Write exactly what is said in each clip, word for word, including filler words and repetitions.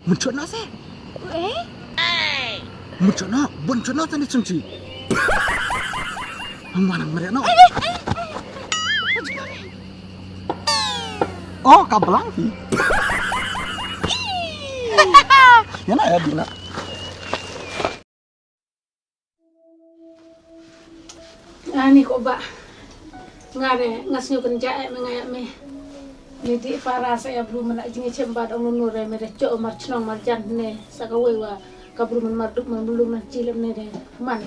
Mun chot na se. Eh? Mun chot na, bun chot na tani chunchi. Ang manang meriak na. Oh, ka blang hi. Ya na ya dina. Ani ko ba. Nga re, nga sngew kynja eh me nga ïa me. Ni di para sa ïa bru mena jingchem ba dong nunu re me da cho mar chnong mar jan ne sa ka wei wa ka bru man mar duk man blum nan chilem ne de man.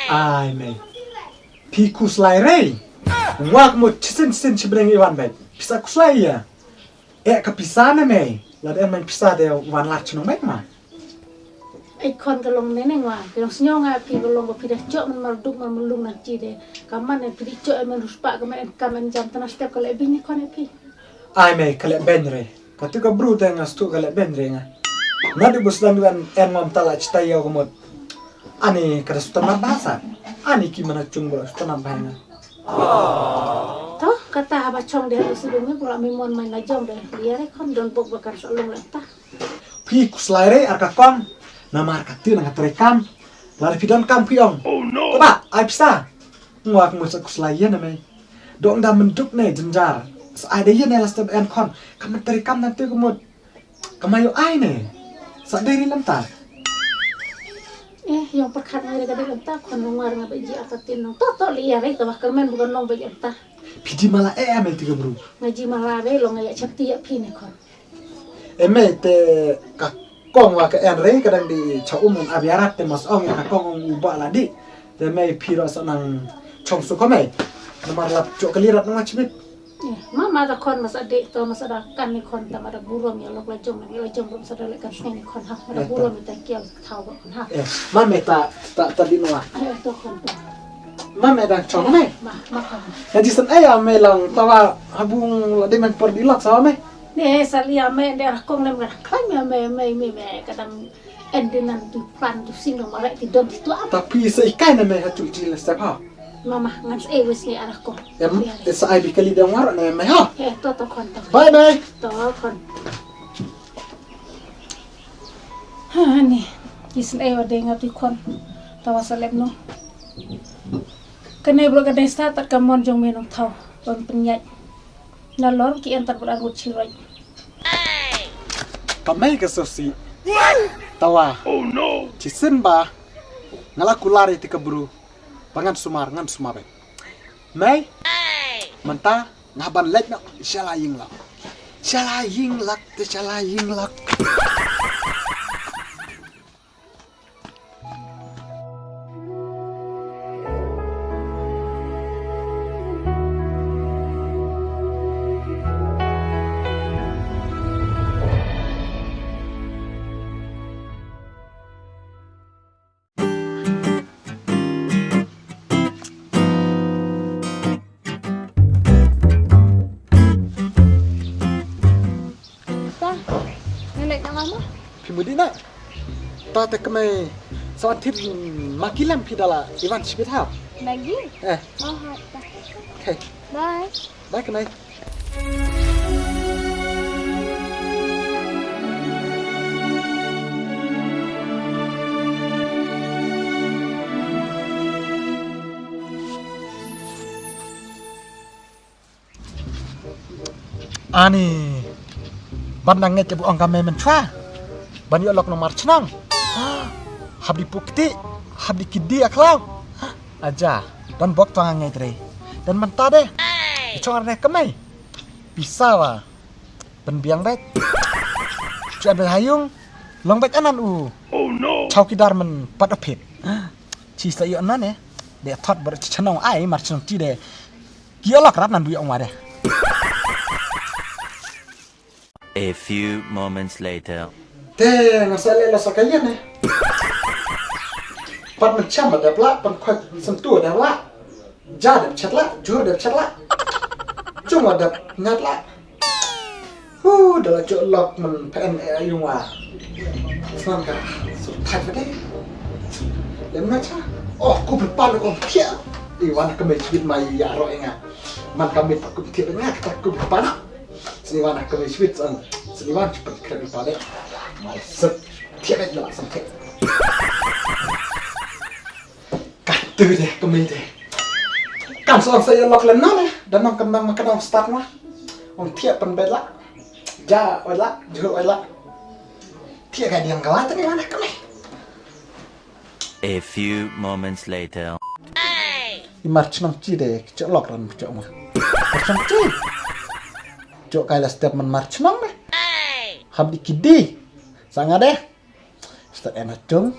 Ai me. Phi kuslai re. Wak mo chisin chisin chibreng iwan me. Pisa kuslai ya. Eh ka pisa ne me. Lad en man pisa de wan lad chnong me ma. Ai khon ka long ne neng wa, ka long sngew nga phi ka long ba phi da chok man mar duk man lung na chi de. Ka man ne phi di chok man ruspa ka man kam man jam tana step ka le bini khon e phi. Ai me ka le ben re. Ka tu ka bru te nga stu ka le ben re nga. Nga di bus dan wan en ngom tala chitai ya ka mot. Ani ka da sutana bahasa. Ani ki mana chung bro sutana bahasa. To kata haba chong de lu sibung mi bro mi mon mai na jom de. Ya re khon don bok bakar sa long le ta. Phi kuslai re ar ka kong. Namar ka ti na ka treikam. Lada phi don kam phi ong. Oh no. Ba ai pisa. Ngwa ka mut sa kuslai ïa na mei. Dong da menduk ne jenjar. Sa ai da ïa ne la step en khon. Ka mentari kam nan tu ka mut. Ka mayu ai ne. Sa dei ri lam ta. Eh, yang perkhat ngai da ka dei lam ta khon ngwa nga ba ji ata tin nong. To to li ya re ka ba ka men bukan nong ba ji lam ta. Phi di mala eh ame ti ka bru. Nga ji mala re long nga ya chap ti ya phi ne khon. Eme te ka kong wa ka en re ka dang di cha um un abiarat te mas ong ya ka kong ong u ba la di. Te me phi ro sa nang chong su ko me. Namar lap chok kali rat nang chibit. Eh, ma ma da khon mas ade to mas ada kan ni khon ta ma da burom ya lok la jong la jong rom sa da le kan sneng ni khon ha. Ma da burom ta kial thau ba khon ha. Eh, ma me ta ta ta di noa. Eh, to khon to. Ma me dang chong me. Ma ma khon. Ya di san ai ya me lang ta wa habung la di men por di lak sa me. Ne sa lia me de ra kong lem ra khlaiñ me me me me me ka dang en de nan tu plan tu sing dong ma re ti don ti tu ap. Tapi sa ikai na me ha tu ti la sa ha. Mama ngan sa e wes ngi ara kong. Em sa ai bi kali dong war na me ha. He to to khon to. Bye bye. To khon. Ha ni. Ki sne wa de nga tu khon. Ta wa sa lem no. Kane bro ka dei sa tat ka mon jong me nong thau. Ban pynjat. Nalor ki enter bad angut chiroi. Ka mei ka sosi. Tawa. Oh no. Chisin ba. Ngala kulari ti ka bru. Ba ngan sumar ngan sumar be. Mei. Manta nga ban lek na shala ying lak. Shala ying lak te shala ying lak. Ta, nang leit na lama? Phi mudi na. Ta te kemai sa thip ma ki lem phi dala iwan sibit ha. Lagi? Eh. Oh, ha, ta. Okay. Bye. Bye kemai. Ani ban nang ngeit ka bu ong ka me mynchwa ban ïoh lok namar chnong. Hap di pukti hap di kidi aklaw. Aja dan bok tang ngeit re dan mynta de. Chong ar ne kemai pisa wa ban biang bet. Chu an hayung long bet anan u. Chowkidar men pat apit. Chi sa ïoh nan eh. De thot ber chnong ai mar chnong ti de. Ki ïoh lak rat nan bu ïoh ngwa de. A few moments later. Te nga sa le la sa ka yen eh. Pat men cham da bla pan khot sentu da bla. Ja da chat la, jur da chat la. Chuma da ngat la. Hu da la jok lok men pen e ayung wa. Snan ka su thai fa de. Lem na cha. Oh ku bil pan ko thia. I wan ka me chibit mai ya ro nga. Man ka me pa ku thia nga ka ku bil pan. Sniwan ha kami sweet ang. Sniwan cepat kredit pale. Mai sep. Tiap et la sam tiap. Katu deh kami deh. Kam song saya lok lem nang eh. Dan nang kembang makan nang start mah. Ong tiap pen bela. Ja oila, jehur oila. Tiap kadiang kala tadi mana kami. A few moments later. I mar chnong chi de, kchok lok ran kchok ma. Mar chnong chi. Kchok kai la step man mar chnong de. Hap di kidi. Sanga de. Step ena chung.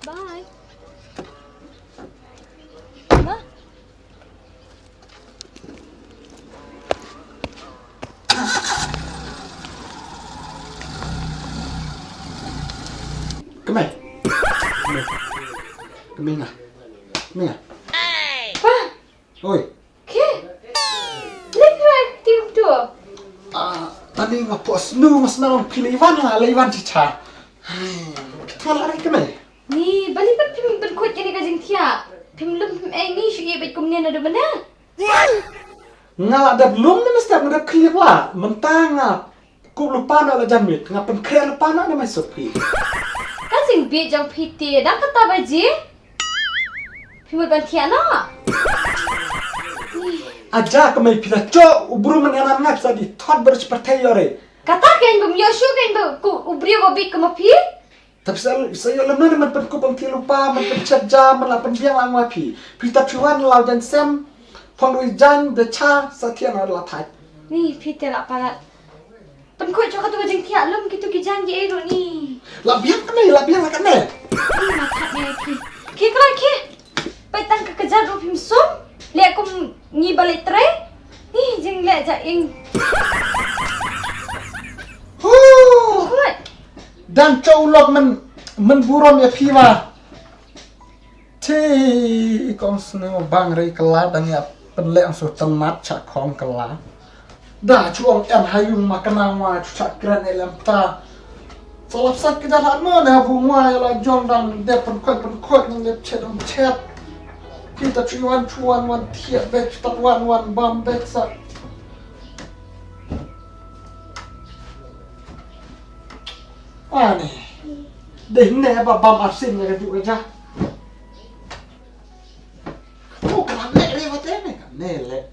Bye. Ma? Kemai. Kemai. Kemai nga. Kemai nga. Pa. Oi. Ke? Lek ra tim tu. Ah, tani nga pok snu nga snam phi lei wan la lei wan chicha. Hai, kita la rai kemai. Ni, balei pat phim pynkhuid kane ka jingthiah? Phim lum phim ei ni shu ïeh beit kumne naduh mynne. Nga la dep lum ne mestep nga dep khlieh la. Mynta nga kup lypa na la jan miet, nga pynkhreh lypa na ne mai sut phi. Ka jingbieit jong phi te dang kata baje. Phi mut ban thiah noh. Aja ka mei phi la choh u bru man ïa nan nga phi sa di thot ber chi pyrthei ïore. Kata kein bym ïoh shuh kein ba ku u briew ba bieit kum ma phi. Tap sa sa ïoh lem na man pynkup ong phi lypa, man pynchet ja, man la pynbiang la ngwa phi. Phi tap phi wan la jan sem. Phong rui jan da cha sa thiah na la thait. Ni phi te la palat. Pynkhuid cho katu ka jingthiah lum kitu ki jan ki ei ruh ni. La biang kane, la biang la kane. Ni ma that ne ki. Ki kra ki. Pai tang ka kajat ruh phim sum. Leh kum ngi ba leh trei. Ni jingleh ja ing. Huh. Khuid. Dang cho u lok men men burom ïa phi wa. Te i kong sne bang rei kylla dang ïa pynleh ang su tynat cha khong kylla. Da chu ong em ha yung ma kana wa chu cha kren e lem ta. Sa lap sat ki da than mo ne bu ngwa ïa la jong dang de pynkhot pynkhot nang de chet ong chet. Ki ta chu wan chu wan wan thiah bet chu ta wan wan bam bet sa. Ani. Dei ne ba bam arsing ne ka ju ka ja. Ku ka lam leh leh wat ne ka ne leh.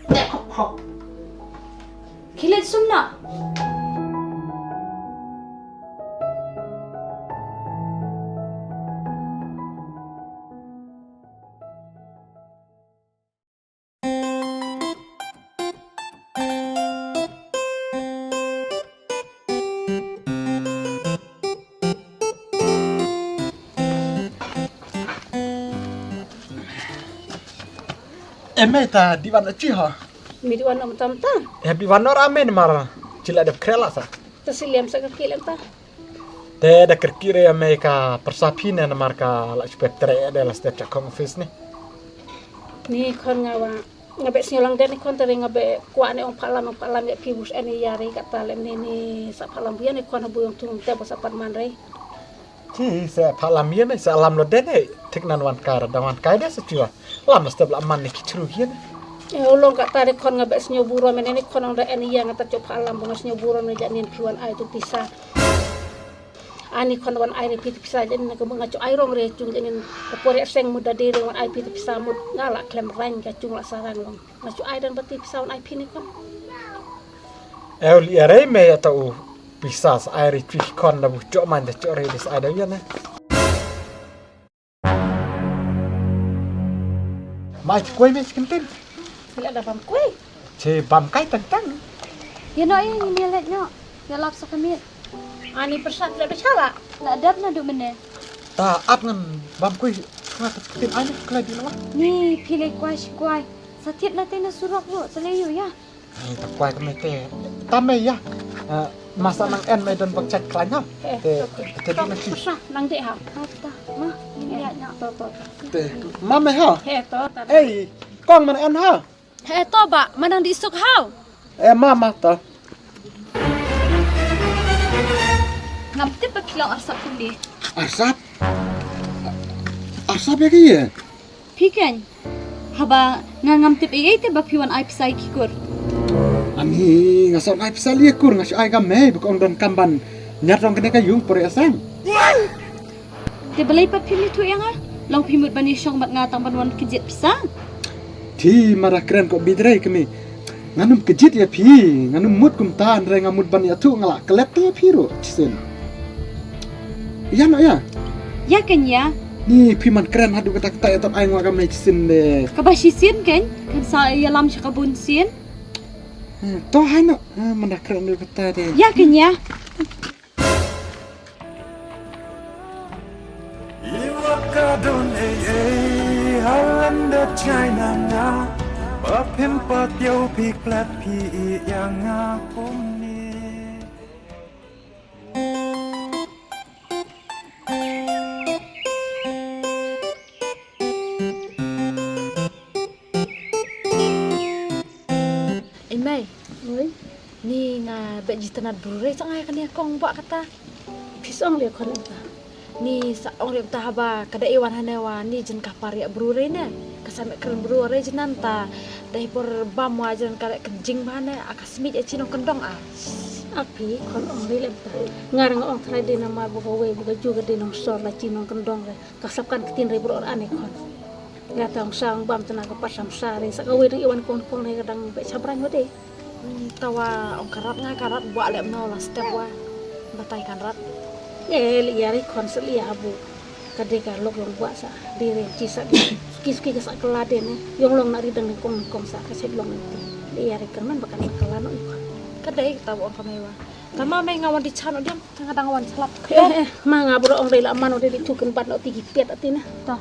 Leh khop khop. Ki leh sum na. Em, mei ta dih wan achi ha. Mi dih wan am tam ta. Em, dih wan nor amen mar. Chila dep krela sa. Ta si lem sa ka kilem ta. Te da kyrkieh re ïa mei ka pyrsa phi ne namar ka la shu pep treh de la step cha khong office ni. Ni khon nga wa nga beh sñiaw lang de ni khon te re nga beh kwah ne ong phalam ong phalam ïa phi bus eni ïa re kata le ni ni sa phalam bia ni khon ha bu ong thung te ba sa pat man re. Chi sa phalam ïa ne sa lam lo de ne thik nan wan kai ra dang wan kai de sa chua lam la step la man ne ki chru ïa ne. E u long kata re khon nga beh sñiaw burom ne ni khon ong da eni ïa nga ta chop phalam ba nga sñiaw burom ne ja nin phi wan ai tu pisa. Ani khon wan ai re phi pisa len na ka mut nga chu ai rong re chung len ka por seng mut da de re wan ai phi pisa mut nga la khlem rang ka chung la sarang long nga chu ai dan ba ti pisa wan ai phi ni khon. Eu li are me ya ta u pisa sa ai re phi khon da bu cho man da cho re sa ai da ya ne. Mai ti kuai me chicken tin. Sila da bam kuai. Che bam kai tang tang. Ye no ye ni le no. Ye lap sa kami. Ani persat le besala. Na dap na du mene. Ta ap ngan bam kuai. Nga ta tin ani kla di lawa. Ni pile kuai shi kuai. Sa tip na te na surok ro sa le yu ya. Ai ta kwai kane te. Ta me ya. Masa nang en me don bak chat klan ha. Te te di na chi. Sa nang de ha. Ta ma ni ya na to to. Te ma me ha. He to ta. Ei kong man en ha. He to ba ma nang di suk ha. E ma ma ta. Ngam tip ba Khlong arsap kumne. Arsap? Arsap ïa ki ïa? Phi keiñ. Haba nga ngam tip ei ei te ba phi wan ai pisa ïa ki kur. Ani, nga shu ai pisa ïa kur, nga shu ai ka mei ba ka ong don kam ban ñiad rong kane ka ïung por ïa sang. Te balei pat phim ïathuh ïa nga? Long phi mut ban ïashong bad nga tang ban wan kjit pisa. Te mara kren ko bidrei kane. Ngan ym kjit ïa phi, ngan ym mut kumta, hynrei nga mut ban ïathuh, nga la klet te ïa phi ruh shisien. Ïa no ïa. Ïa keiñ ïa. Ni phi man kren haduh katta katta, ïa, to ai nga ka mei shisien de. Kaba shisien keiñ, kan sa ïalam sha ka bun sien. Eh, to hai no, eh, man da kren haduh katta de. Ïa keiñ ïa. Iwa ka don ei ei, ha lyndet China nga. Ba phim pat ïoh phi klet phi ïa nga kumne. Ei mei. Oi. Ni nga beh jitanat Bru Rei, sa nga ïa kane kong buh kata. Phi sa ong leh khon ïa kata. Ni sa ong leh kata haba ka da i wan hane wa ni jin ka par ïa Bru Rei ne. Ka sa meh kren Bru Rei jinan ta. Dei por bam wa jin ka leh kynjing ba hane a ka smit ïa chi nongkyndong a. Ap phi khon ong leh kata. Nga rang ong trai dei namar ba kawei ba ka ju ka dei nongsor la chi nongkyndong re. Ka sap kan ktien re bro ane khon. Nga tang sang bam tana ka pat sam sa re sa kawei dang i wan kong kong re ka dang beh chabran wa dei. Hmm, tawa ong karat nga karat buh leh mno la step wa. Batai kan rat. Eh, li ïa re khon sa li ïa habu. Ka dei ka lok long buh sa. Dei re chi sa dei. Suki suki ka sa kala de ne. Yong long na ri dang ne kong kong sa ka sep long ne. Li ïa re kan man ba kan sa kala no i khon. Ka dei tawa ong ka mei wa. Tama mei nga wan di chan o diam. Nga dang wan chlap. Eh, eh, ma nga bro ong dei la man o dei di thukin bat no ti ki pet ati ne. Ta.